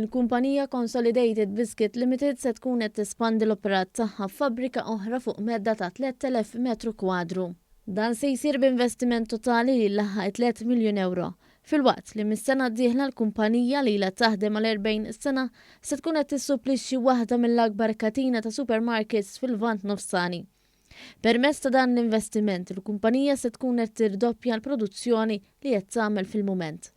Il-kumpanija Consolidated Biscuit Limited se tkun qed tespandi l-operat tagħha f'fabbrika oħra fuq medda ta' 3,000 metru kwadru. Dan se jsir b'investiment totali li laħaq 3 miljun euro. Filwaqt li mis-sena d-dieħla l-kumpanija li ilha taħdem għal 40 sena se tkun qed tissupplixxi waħda mill-akbar katina ta' supermarkets fil-Lvant Nofsani. Permezz ta' dan l-investiment, il-kumpanija se tkun qed tirdoppja l-produzzjoni li qed tagħmel fil-mument.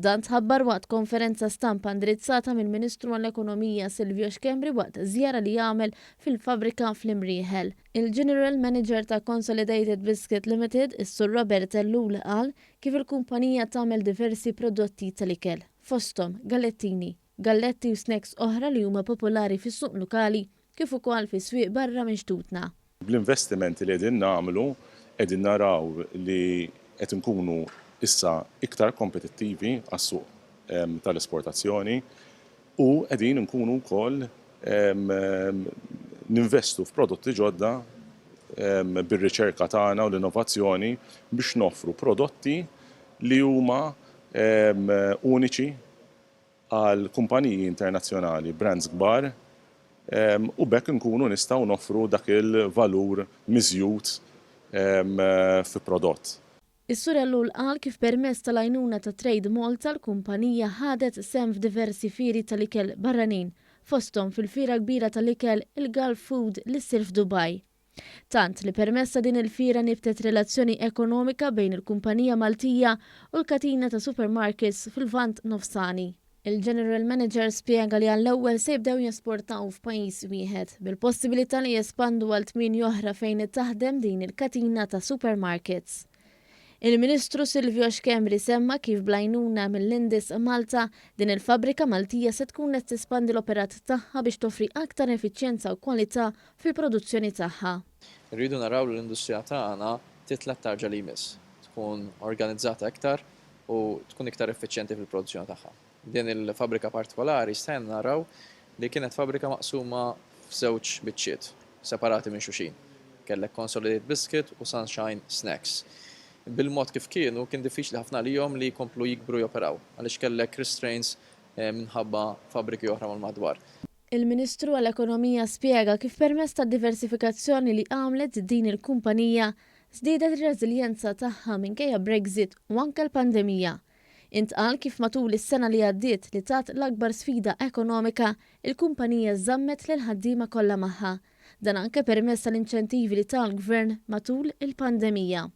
Dan tħabbar waqt konferenza stampa indirizzata mill-Ministru għall-Ekonomija Silvio Schembri waqt żjara li għamel fil-fabbrika fl-Imrieħel. Il-General Manager ta' Consolidated Biscuit Limited, is-Sur Robert Ellul qal kif il-kumpanija tagħmel diversi prodotti tal-ikel, fosthom gallettini, galletti u snacks oħra li huma popolari fis-suq lokali kif ukoll fi swieq barra minn xtutna. Bl-investimenti li qegħdin nagħmlu, qegħdin naraw li qed inkunu issa iktar kompetittivi għas-suq tal-esportazzjoni u qegħdin inkunu wkoll ninvestu f'prodotti ġodda bir-riċerka tagħna u l-innovazzjoni biex noffru prodotti li huma uniċi għal kumpaniji internazzjonali, brands kbar, u b'hekk nkunu nistgħu noffru dak il-valur miżjud fi prodott. Is-Sur Ellul qal kif permezz tal-għajnuna ta' Trade Malta l-kumpanija ħadet sehem f'diversi fieri tal-ikel barranin, fosthom fil-fiera kbira tal-ikel il-Gulf Food li ssir f'Dubai. Tant li permezz ta' din il-fiera nibtet relazzjoni ekonomika bejn il-kumpanija Maltija u l-katina ta' supermarkets fil-Lvant Nofsani. Il-General Manager spjega li għall-ewwel se jibdew jesportaw f'pajjiż wieħed, bil-possibilità li jespandu għal tmieni oħra fejn taħdem din il-katina ta' supermarkets. Il-Ministru Silvio Schembri semma kif bl-għajnuna mill-Indis Malta, din il-fabbrika Maltija se tkun qed tespandi l-operat tagħha biex toffri aktar effiċjenza u kwalità fil-produzzjoni tagħha. Irridu naraw li l-industrija tagħna titla' t-tarġa li jmiss, tkun organizzata iktar u tkun iktar effiċjenti fil-produzzjoni tagħha. Din il-fabbrika partikolari stajna naraw li kienet fabbrika maqsuma f'żewġ biċċiet separati minn xulxin. Kellek Consolidated Biscuit u Sunshine Snacks. Bil-mod kif kienu, kien diffiċli ħafna għalihom li jkomplu jikbru joperaw għaliex kellek restraints minħabba fabbriki oħra mal-madwar. Il-Ministru għall-Ekonomija spjega kif permezz tad-diversifikazzjoni li għamlet din il-kumpanija żdiedet ir-reżiljenza tagħha minkejja Brexit u anke l-pandemija. Intqal kif matul is-sena li għaddiet li tat l-akbar sfida ekonomika, il-kumpanija żammet lill-ħaddiema kollha magħha. Dan anke permezz tal-inċentivi li ta l-Gvern matul il-pandemija.